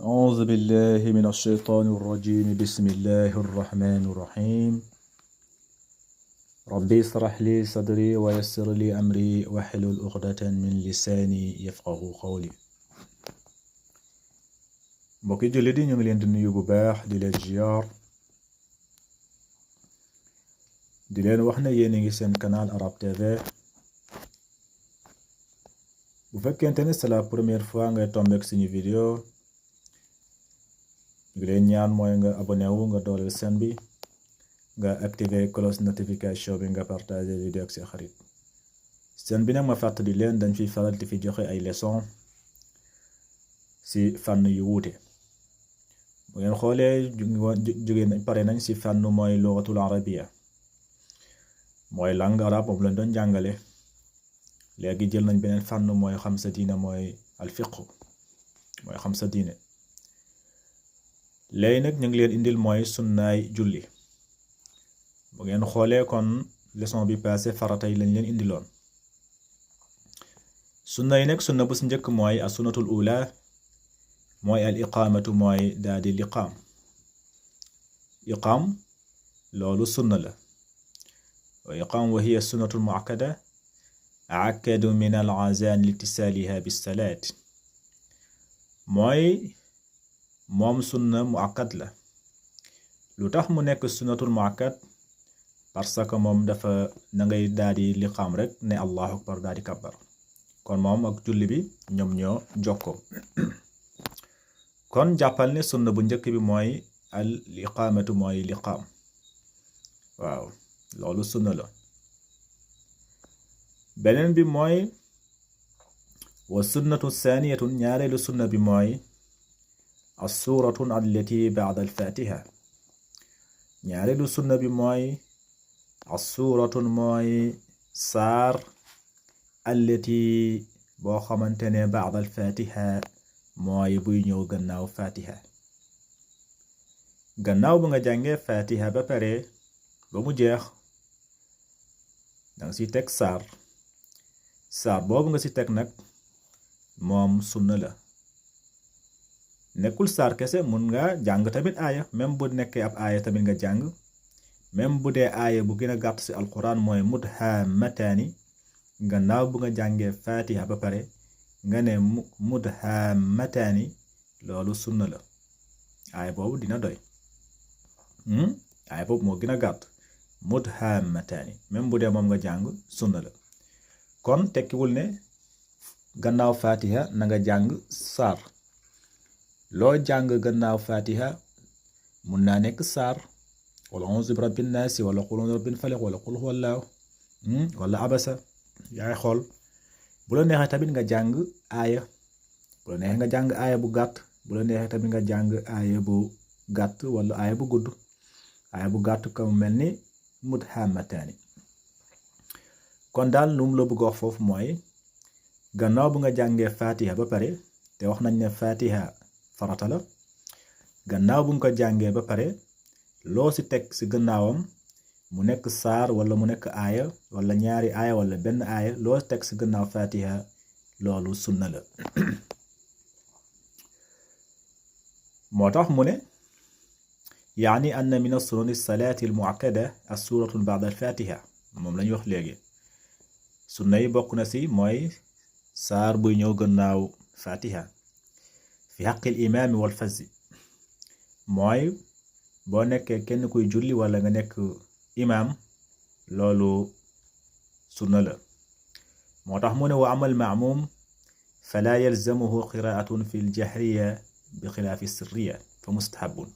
أعوذ بالله من الشيطان الرجيم بسم الله الرحمن الرحيم ربي اشرح لي صدري ويسر لي أمري واحلل عقدة من لساني يفقه قولي mbokki jullit yi ñu ngi leen di nuyu bu baax di leen ziar di leen wax ne yéen a ngi seen canal Arab TV bu fekkente ne c'est la première fois ngay tomber ak suñu vidéo ñu ngi leen ñaan mooy nga abonné wu nga dooleel seen bi nga activer cloche notification bi nga partager vidéo ak sa xarit seen bi nag ma fàttali leen dañ fiy faral di fi joxe ay leçon ci fànn yu wuute bu ngeen xoolee jóge nañ pare nañ ci fànn mooy lugatul arabiya mooy langue arabe moom lañ doon jàngale léegi jël nañ beneen fànn mooy xam sa diine mooy al fiqh mooy xam sa diine léegi nag ñu ngi leen indil mooy sunnaay julli bu ngeen xoolee kon leçon bi passé farata yi lañ leen indiloon sunna yi nag sunna bu si njëkk mooy as sunnatul ula mooy al iqaamatu mooy daal di liqaam iqaam loolu sunna la wa iqaam wa hiya sunnatul muakkada akkadu min al azan litisaliha bis salaat mooy moom sunna muakkad la lu tax mu nekk sunnatul muakkad parce que moom dafa na ngay daal di liqaam rek ne allahu akbar daal di kabbar kon moom ak julli bi ñoom ñoo jokkoo kon jàppal ne sunna bu njëkk bi mooy al iqaamatu mooy liqaam waaw loolu sunna la beneen bi mooy wa sunnatu saaniyatun ñaareelu sunna bi mooy as-suuratun allati ba'da al-faatiha ñaareelu sunna bi mooy as-suuratun mooy saar allati boo xamante ne ba'da al-faatiha mooy buy ñëw gannaaw faatiha gannaaw bu nga jàngee faatiha ba pare ba mu jeex danga ci teg saar boobu nga ci teg nag moom sunna la nekkul saar kese mun nga jàng tamit aaya même bu nekkee ab aaya tamit nga jàng même bu dee aaya bu gën a gàtt ci alquran mooy mudhammataani gannaaw bu nga jàngee faatiha ba pare nga ne mudhammataani loolu sunna la aaya boobu dina doy aaya boobu moo gën a gàtt mudhammataani même bu dee moom nga jàng sunna la kon tekkiwul ne gannaaw faatiha na nga jàng saar loo jàng gannaaw fatiha mun naa nekk saar wala a'uuzu bi rabbin naasi wala qul a'uuzu bi rabbil falaq wala qul huwallaahu wala abasa yaay xool bu la neexee tamit nga jàng aaya bu la neexee nga jàng aaya bu gàtt bu la neexee tamit nga jàng aaya bu gàtt wala aaya bu gudd aaya bu gàtt ko mel ni mudhammataani kon daal lu mu la bëgg wax foofu mooy gannaaw bu nga jàngee fatiha ba pare te wax nañ ne fatiha farata la gannaaw bu nga ko jàngee ba pare loo ci teg ci gannaawam mu nekk saar wala mu nekk aaya wala ñaari aaya wala benn aaya loo teg ci gannaaw fatiha loolu sunna la moo tax mu ne yaani anna min as-sunani salaati al-mu'akkada as-suuratu ba'da al-fatiha moom lañuy wax léegi sunna yi bokk na ci mooy saar buy ñëw gannaaw fatiha fi xaqil imaami wal fazi mooy boo nekkee kenn kuy julli wala nga nekk imaam loolu sunna la moo tax mu ne wa amal maamum fala yalzamuhu qiraatun fi ljahriya bi xilaafi sirriya fa mustahabun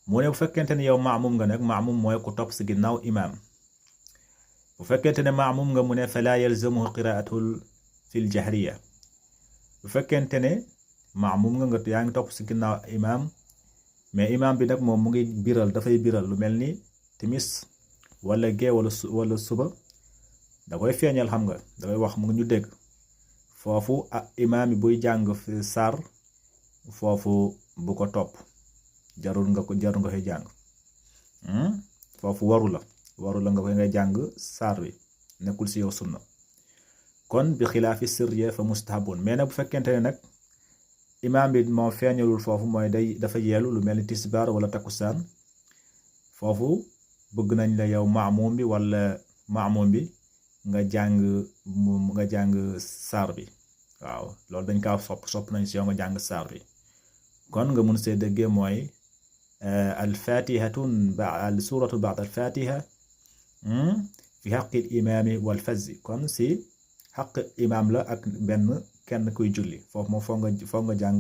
mu ne bu fekkente ne yow maamum nga nag maamum mooy ku topp si ginnaaw imaam bu fekkente ne maamum nga mu ne fala yalzamuhu qiraatul fi ljahriya bu fekkente ne maamum nga yaa ngi topp ci ginnaaw imaam mais imaam bi nag moom mu ngi biral dafay biral lu mel ni timis wala gee wala suba da koy feeñal xam nga dafay wax mu ngi ñu dégg foofu imaam yi buy jàng fi saar foofu bu ko topp jarul nga koy jàng foofu waru la nga koy ngay jàng saar wi nekkul ci yow sunna kon bi xilaafi sirriya fa mustahabun mais nag bu fekkente ne nag imaam bi moo feeñalul foofu mooy dafa yeelu lu mel ni tisbaar wala takkusaan foofu bëgg nañ la yow maamum bi wala maamum bi nga jàng saar bi waaw loolu dañ kaa sopp nañ si yow nga jàng saar bi kon nga mun see déggee mooy al suratu ba'da al fatiha fi xaqi imaami wal fazi kon si xaq imaam la ak kenn kuy julli foofu moom foog nga jàng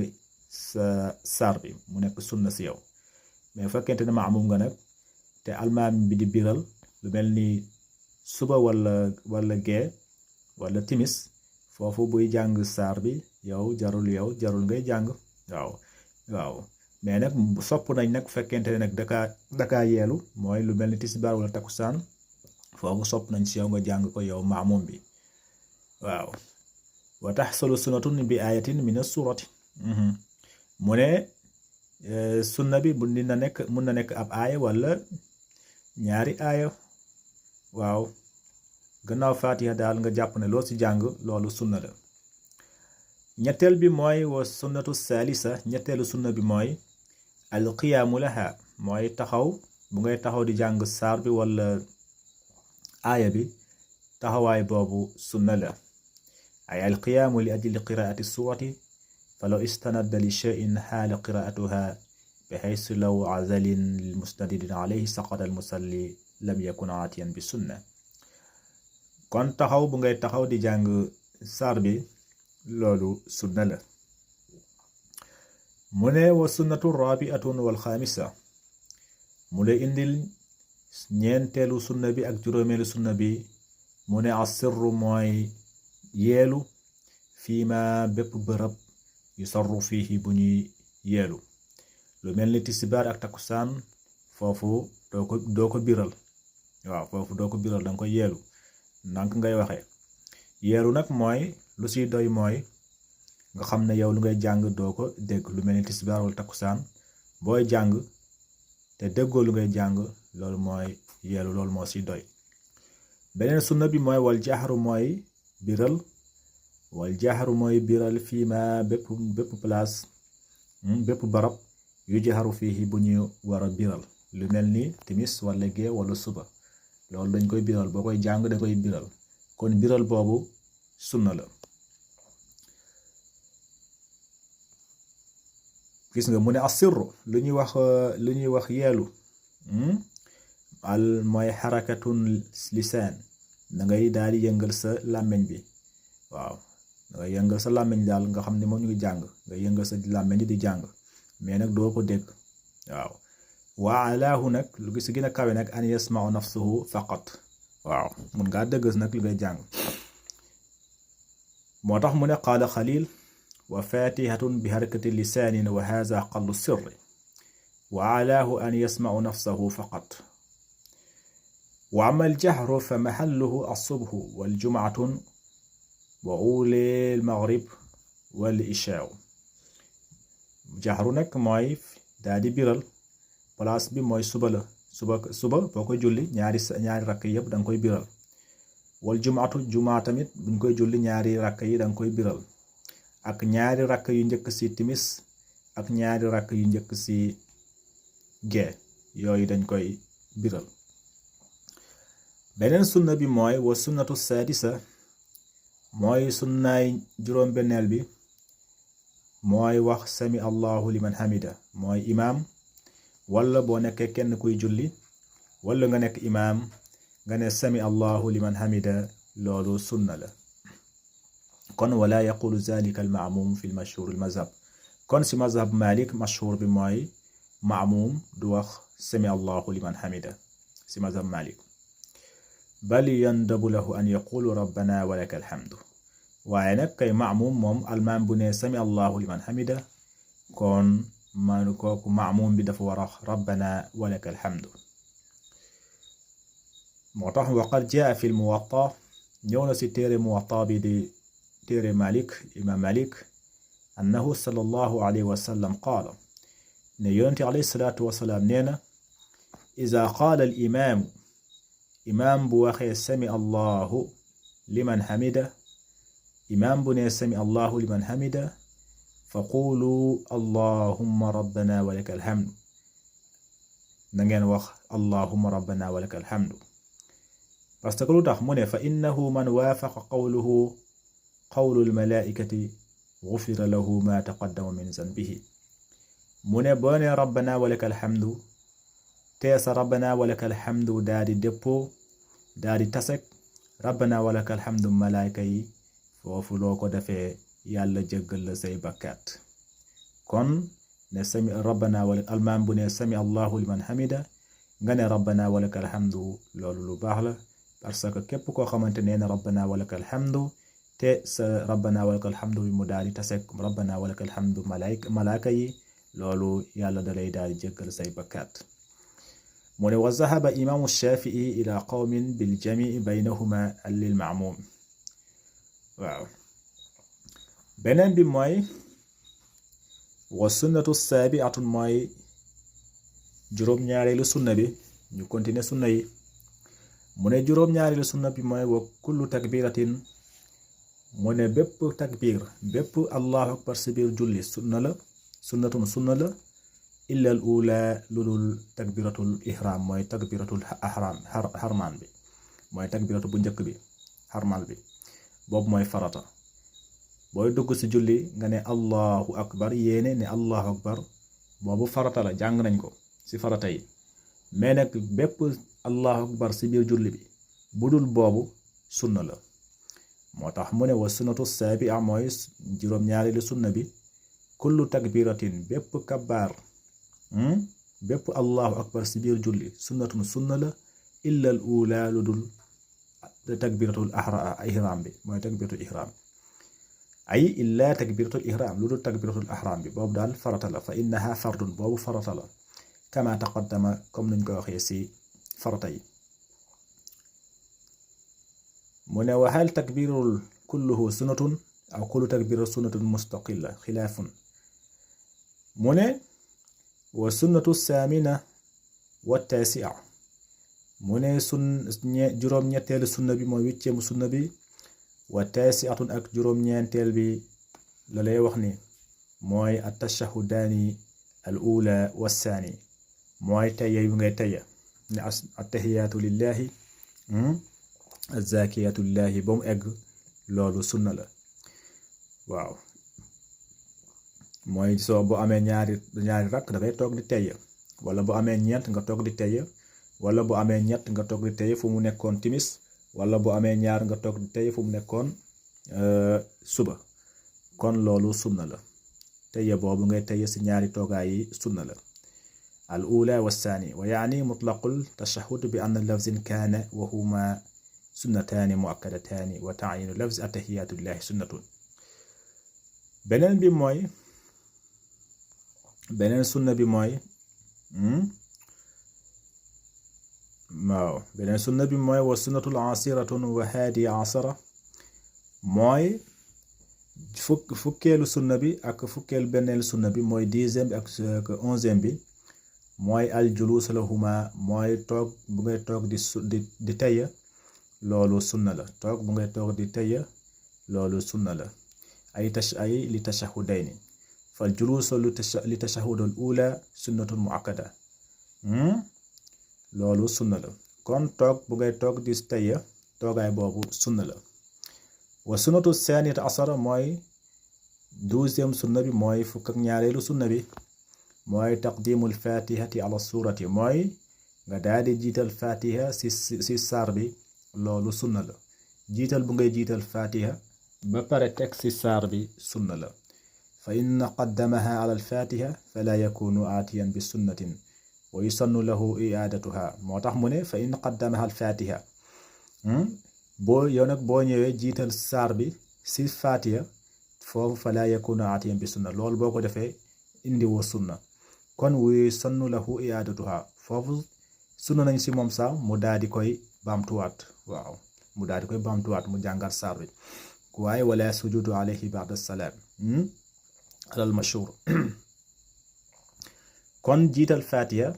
saar bi mu nekk sunna si yow mais fekkente ne maamum nga nag te almaam bi di biral lu mel ni suba wala gee wala timis foofu buy jàng saar bi yow jarul ngay jàng waaw mais nag sopp nañ nag fekkente ne nag dakaa yeelu mooy lu mel ni tisbaar wala takkusaan foofu sopp nañ si yow nga jàng ko yow maamum bi waaw wa taxsulu sunnatun bi ayatin min as-surati mu ne sunna bi mun na nekk ab aaya wala ñaari aaya waaw gannaaw fatiha daal nga jàpp ne loo ci jàng loolu sunna la ñetteel bi mooy wa sunnatu salisa ñetteelu sunna bi mooy alqiyaamu laha mooy taxaw bu ngay taxaw di jàng saar bi wala aaya bi taxawaay boobu sunna la ay alqiyaamu li ajli qiraati surati falaw istanadda li shay'in xaala qiraatuha bixaysu law azalin lilmusnadin alayhi saqata almusalli lam yakun aatiyan bi sunna kon taxaw bu ngay taxaw di jàng saar bi loolu sunna la mu ne wa sunnatu rabi'atun wal xaamisa mu lay indil ñeenteelu sunna bi ak juróomeelu sunna bi mu ne asirru mooy yeelu fii ma bépp bërëb yu sarru fiihi bu ñuy yeelu lu mel ni tisbaar ak takkusaan foofu doo ko biral waaw foofu doo ko biral danga koy yeelu nank ngay waxee yeelu nag mooy lu siy doy mooy nga xam ne yow lu ngay jàng doo ko dégg lu mel ni tisbaar wala takkusaan booy jàng te déggoo lu ngay jàng loolu mooy yeelu loolu moo siy doy beneen sunna bi mooy wal jaxaru mooy biral fii ma bépp place bépp barab yu jaxaru fii bu ñu war a biral lu mel ni timis wala gee wala suba loolu dañ koy biral boo koy jàng da koy biral kon biral boobu sunna la gis nga mu ne asirru lu ñuy wax yeelu al mooy xarakatun lisaan da ngay daal di yëngal sa làmmiñ bi waaw da ngay yëngal sa làmmiñ daal nga xam ne moom ñu ngi jàng nga yëngal sa làmmiñ di jàng mais nag doo ko dégg waaw wa alaahu nag lu gis gën a kawe nag an yasmau nafsuhu faqat waaw mun ngaa dëgg nag li ngay jàng moo tax mu ne qaala xalil wa fatihatun bi harakati lisaanin wa haza aqallu sirri wa alaahu an yasmau nafsahu faqat wa ama aljahru fa mahalluhu alsubhu waljumcatun wa uli almaghrib wal ishaau jahru nag mooy daa di biral place bi mooy suba boo koy julli ñaari rakk yëpp da nga koy biral wal jumaa tamit buñ koy julli ñaari rakk yi da nga koy biral ak ñaari rakk yu njëkk ci timis ak ñaari rakk yu njëkk ci gee yooyu dañ koy biral beneen sunna bi mooy wa sunnatu sadisa mooy sunnaay juróom-benneel bi mooy wax sami allahu liman hamida mooy imaam wala boo nekkee kenn kuy julli wala nga nekk imaam nga ne sami allahu liman hamida loolu sunna la kon wala yaqulu zalika al maamum fi l mashhur al mazhab kon si mazhab malik mashhur bi mooy maamum du wax sami allahu liman hamida si mazhab malik bal yandabu lahu an yaqulu rabbana wa laka alhamdu waaye nag kay maamum moom almaam bu ne sami allahu liman hamida kon man kooku maamum bi dafa war a rabbana wa laka alhamdu moo tax waqad jaa fi l muwatta ñëw na si téere muwatta bi di téere malik imam malik annahu sallallahu alayhi wa sallam qaala ne yonente alayhi salaatu wasalaam nee na iza qaala al imaamu imaam bu waxee sami allahu liman hamida imaam bu ne sami allahu liman hamida fa qulu allahumma rabbana wa lakal hamdu na ngeen wax allahumma rabbana wa lakal hamdu parce que lu tax mu ne fa innahu man waafaqa qawluhu qawlu almalaikati gufira lahu ma taqaddama min zanbihi mu ne boo ne rabbana wa lakal hamdu te sa rabbana wa lakal hamdu daa di dëppoo daa di tasek rabbana wa lakal hamdu malaayka yi foofu loo ko defee yàlla jéggal la say bakkaat kon ne sami rabbana wala almaam bu ne sami allahu liman hamida nga ne rabbana wa lakal hamdu loolu lu baax la parce que képp koo xamante nee na rabbana wa lakal hamdu te sa rabbana wa lakal hamdu bi mu daal di tasek rabbana wa lakal hamdu malaaka yi loolu yàlla dalay daal di jéggal say bakkaat mu ne wa zahaba imaamu shafii ila qawmin bil jamii baynahuma lil ma'mum waaw beneen bi mooy wa sunnatu saabi'atun mooy juróom-ñaareelu sunna bi ñu continuer sunna yi mu ne juróom-ñaareelu sunna bi mooy wa kullu takbiratin mu ne bépp takbir bépp allahu akbar si biir julli sunna la sunnatun sunna la illa al ula ludul takbiratul ihram mooy takbiratul xarmaan bi mooy takbiratu bu njëkk bi xarmal bi boobu mooy farata booy dugg ci julli nga ne allahu akbar yéene ne allahu akbar boobu farata la jàng nañ ko ci farata yi mais nag bépp allahu akbar ci biir julli bi budul boobu sunna la moo tax mu ne wa sunnatu saabi'a mooy juróom-ñaareelu sunna bi kullu takbiratin bépp kabaar bépp allahu akbar ci biir julli sunnatun sunna la illa al ula lu dul takbiratul ihram bi mooy takbiratul ihram ay illa takbiratul ihram lu dul takbiratul ihram bi boobu daal farata la fa innaha fardun boobu farata la kama taqaddama comme nuñ ko waxee ci farata yi mu ne wa hal takbirul kulluhu sunnatun aw kullu takbirul sunnatun mustaqilla xilaafun mu ne wa sunnatu saamina wa taasi'a mu ne juróom-ñetteelu sunna bi mooy wicceemu sunna bi wa taasi'atun ak juróom-ñeenteel bi la lay wax ni mooy at-tashahudaani al ula wa saani mooy tayya yu ngay tayya ne attahiyaatu lillahi azzakiyaatu lillahi ba mu egg loolu sunna la waaw mooy soo bu amee ñaari rakk dafay toog di tayya wala bu amee ñeent nga toog di tayya wala bu amee ñett nga toog di tayya fu mu nekkoon timis wala bu amee ñaar nga toog di tayya fu mu nekkoon suba kon loolu sunna la tayya boobu ngay tayya ci ñaari toogaay yi sunna la al ula wa saani wa yaani mutlaqul tashahhud bi anna lafzin kaana wa huma sunnataani muakkadataani wa ta'yiinu lafz attahiyaatu lillahi sunnatun beneen sunna bi mooy beneen sunna bi mooy wa sunnatul asiratun wa haadi asara mooy fukkeelu sunna bi ak fukkeelu benneelu sunna bi mooy 10e bi ak 11e bi mooy al julus lahuma mooy toog bu ngay toog di tayya loolu sunna la toog bu ngay toog di tayya loolu sunna la ay li tashahudayni fal julusu li tashahudul ula sunnatun muakkada loolu sunna la kon toog bu ngay toog di tayya toogaay boobu sunna la wa sunnatu saaniyata asara mooy 12e sunna bi mooy fukk ak ñaareelu sunna bi mooy taqdimul fatihati ala surati mooy nga daal di jiital fatiha ci saar bi loolu sunna la jiital bu ngay jiital fatiha ba pare teg ci saar bi sunna la fa in qaddamaha ala al-fatiha fala yakunu aatiyan bi sunnatin wa yusannu lahu i'adatuha moo tax mu ne fa in qaddamaha al-fatiha yow nag boo ñëwee jiital saar bi ci fatiha foofu fala yakunu aatiyan bi sunna loolu boo ko defee indi woo sunna kon wa yusannu lahu i'adatuha foofu sunna nañ ci moom sax mu daal di koy baamtuwaat waaw mu daal di koy baamtuwaat mu jàngal saar bi waaye wala sujudu alayhi ba'da salaam alal mashhur kon jiital fatiha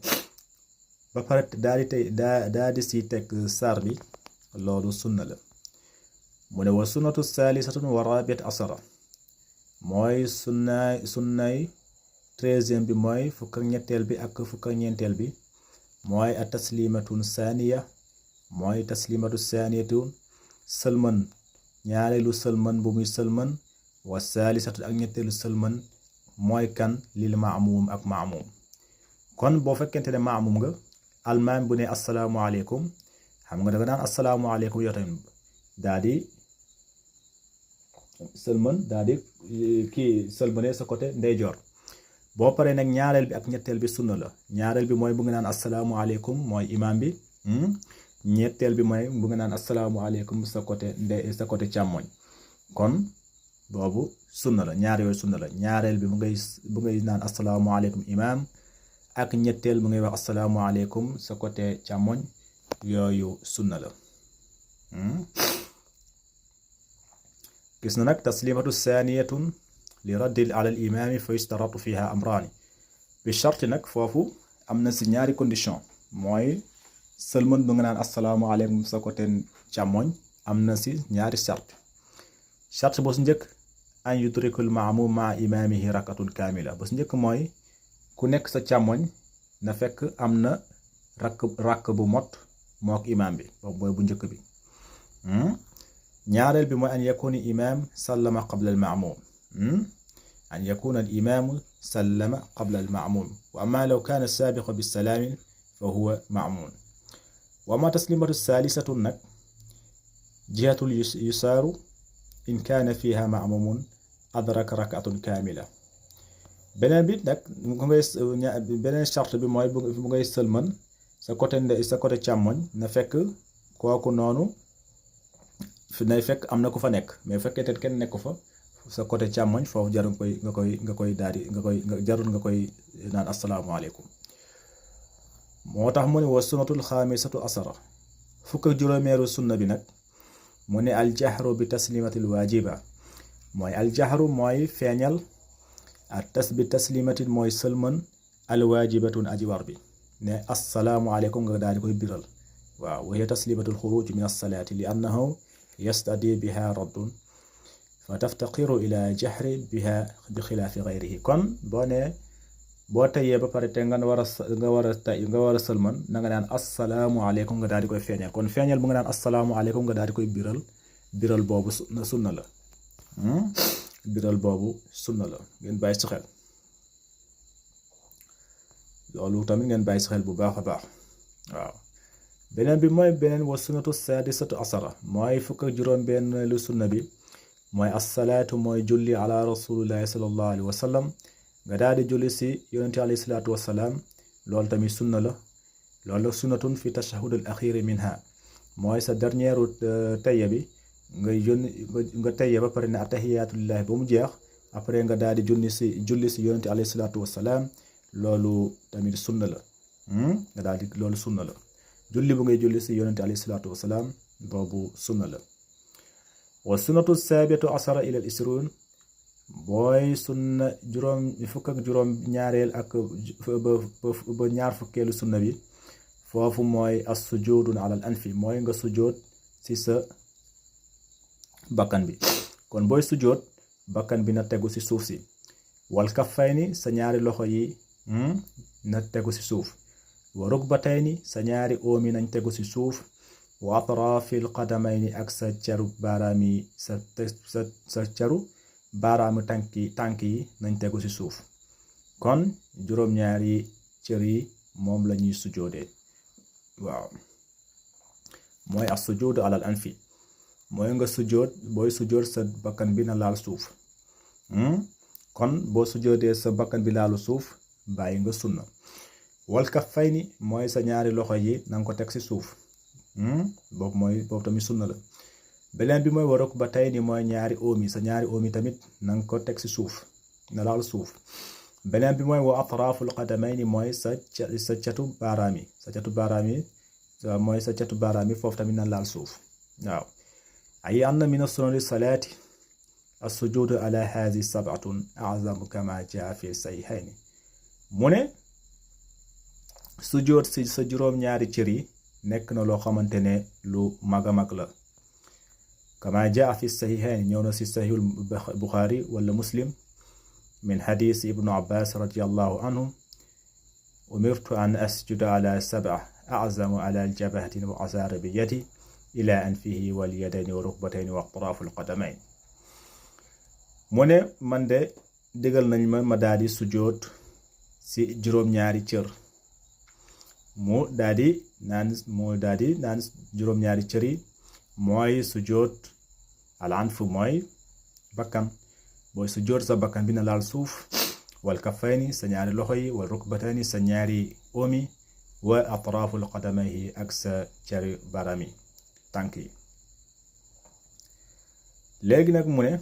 ba pare daal di si teg saar bi loolu sunna la mu ne wa sunnatu saalisatun wa rabiat asara mooy sunnay 13e bi mooy fukk ak ñetteel bi ak fukk ak ñeenteel bi mooy a taslimatun saaniya mooy taslimatu saaniyatu sëlman ñaareelu sëlman bu muy sëlman wa saalisatu ak ñetteelu sëlman mooy kan lil maamum ak maamum kon boo fekkente ne maamum nga almaam bu ne asalaamaaleykum xam nga da nga naan asalaamaaleykum yow tamit daa di sëlman daa di kii sëlmane sa côté ndeyjoor boo paree nag ñaareel bi ak ñetteel bi sunna la ñaareel bi mooy bu nga naan asalaamaaleykum mooy imaam bi ñetteel bi mooy bu nga naan asalaamaaleykum sa côté càmmoñ kon boobu sunna la ñaar yooyu sunna la ñaareel bi bu ngay naan asalaamaaleykum imaam ak ñetteel bu ngay wax asalaamaaleykum sa côté càmmoñ yooyu sunna la gis na nag taslimatu saaniyatun li raddil ala al imaami fa yustaratu fiha amraani bi charte nag foofu am na si ñaari condition mooy sëlman bu nga naan asalaamaaleykum sa côté càmmoñ am na si ñaari charte boo si njëkk an yudrikul maamum maa imaamihi rakatun kaamila ba si njëkk mooy ku nekk sa càmmoñ na fekk am na rakk bu mot mook imaam bi boobu mooy bu njëkk bi ñaareel bi mooy an yakuna imaam sallama qabla al maamum an yakuna al imaamu sallama qabla al maamum wa amma law kaana saabiqa bi salaamin fa huwa maamun wa amma taslimatu saalisatu nag jihatul yusaaru in kaana fiha maamumun adraka rakatun kaamila beneen bi nag beneen charte bi mooy bu ngay sëlman sa côté càmmoñ na fekk kooku noonu nay fekk am na ku fa nekk mais fekkee te kenn nekk fa sa côté càmmoñ foofu jarul nga koy daal di jarul nga koy naan asalaamaaleykum moo tax mu ne wa sunnatul xaamisatu asara fukk ak juróomeeru sunna bi nag mu ne aljahru bi taslimatil waajiba mooy aljahru mooy feeñal bi taslimatin mooy sëlman alwaajibatun aji war bi ne asalaamaaleykum nga daal di koy biral waaw wa hiya taslimatul xuruj min assalaati li annahu yastadi biha raddun fa taftaqiru ila jahri biha bi xilaafi gayrihi kon boo tayee ba pare te nga war a sëlman na nga naan asalaamualeykum nga daal di koy feeñal kon feeñal bu nga naan asalaamualeykum nga daal di koy biral boobu sunna la biral boobu sunna la ngeen bàyyi si xel loolu tamit ngeen bàyyi si xel bu baax a baax waaw beneen bi mooy beneen wa sunnatu sadisatu asara mooy fukk ak juróom benn lu sunna bi mooy assalaatu mooy julli ala rasulillahi sallallahu alayhi wa sallam nga daal di julli si yonente alayhi salaatu wasalaam loolu tamit sunna la loolu sunnatun fi tashahud al axiri minha mooy sa dernière tayya bi nga tayya ba pare ne atahiyaatu lillahi ba mu jeex après nga daal di julli si yonente alayhi salaatu wasalaam loolu tamit sunna la nga daal di loolu sunna la julli bu ngay julli si yonente alayhi salaatu wasalaam boobu sunna la wa sunnatu saabiyatu asara ila al isrun booy sunna fukk ak juróom ñaareel ak ba ñaar fukkeelu sunna bi foofu mooy as sujudun ala al anfi mooy nga sujjoot si sa bakkan bi kon booy sujjoot bakkan bi na tegu si suuf si wal kaffayni sa ñaari loxo yi na tegu si suuf wa rukbatayni sa ñaari oomi nañ tegu si suuf wa atraafil qadamayni ak sa caru baaraam yi sa caru baaraamu tànk yi nañ tegu ci suuf kon juróom-ñaari cër yi moom la ñuy sujoodee waaw mooy as sujuudu alal anfi mooy nga sujood booy sujood sa bakkan bi na laal suuf kon boo sujoodee sa bakkan bi laalu suuf bàyyi nga sunna wal kaffayni mooy sa ñaari loxo yi nanga ko teg ci suuf boobu tamit sunna la beneen bi mooy wa rukbatayni mooy ñaari oomi sa ñaari oomi tamit nanga ko teg ci suuf na laal suuf beneen bi mooy wa atraaful qadamayni mooy sa catu baaraam yi mooy sa catu baaraam yi foofu tamit na laal suuf waaw ay anna min sunani salaati as-sujuudu ala haadi sab'atun a'zamu kama jaa fi sayhayni mu ne sujood si sa juróom-ñaari cër yi nekk na loo xamante ne lu mag a mag la كما جاء في الصحيحين نيونا في صحيح البخاري ولا مسلم من حديث ابن عباس رضي الله عنه أمرت أن أسجد على 7 أعزم على الجبهة وأشار بيدي إلى أنفه واليدين والركبتين وأطراف القدمين من من de digal nañ ma daal di sujjoot si juróom-ñaari cër mu daal di naan juróom-ñaari cër yi mooy sujjoot al anf mooy bakkan booy sujjoot sa bakkan bi na laal suuf wal kaffayni sa ñaari loxo yi wal rukbatayni sa ñaari omi wa atraaful qadamayhi ak sa cëri barami tànk yi léegi nag mu ne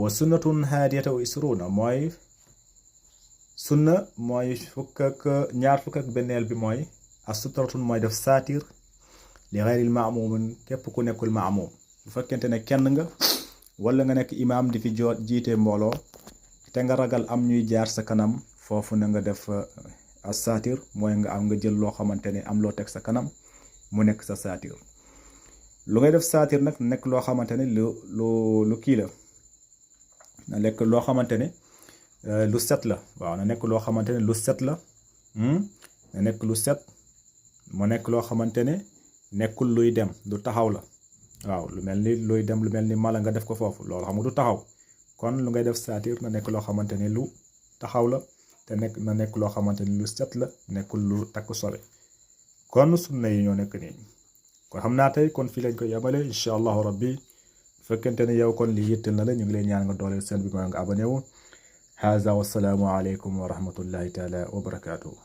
wa sunnatun haadiyata wa isruuna mooy sunna mooy ñaar fukk ak benneel bi mooy as-sutratun mooy def saatir li ghayril ma'mumin képp ku nekkul ma'mum bu fekkente ne kenn nga wala nga nekk imaam di fi jiite mbooloo te nga ragal am ñuy jaar sa kanam foofu na nga def as-saatir mooy nga jël loo xamante ne am loo teg sa kanam mu nekk sa saatir lu ngay def saatir nag nekk loo xamante ne lu kii la na nekk loo xamante ne lu set la waaw na nekk loo xamante ne lu set la na nekk lu set mu nekk loo xamante ne nekkul luy dem lu taxaw la waaw lu mel ni luy dem lu mel ni mala nga def ko foofu loolu xam nga du taxaw kon lu ngay def saatir na nekk loo xamante ne lu taxaw la te na nekk loo xamante ne lu set la nekkul lu takk sobe kon sunna yi ñoo nekk nii kon xam naa tey kon fii lañ koy yamale incha allahu rabbi fekkente ne yow kon li yittal na la ñu ngi lay ñaan nga dooleel seen bi mooy nga abonné wu haza wassalaamu aleykum wa rahmatullahi taala wa barakaatuhu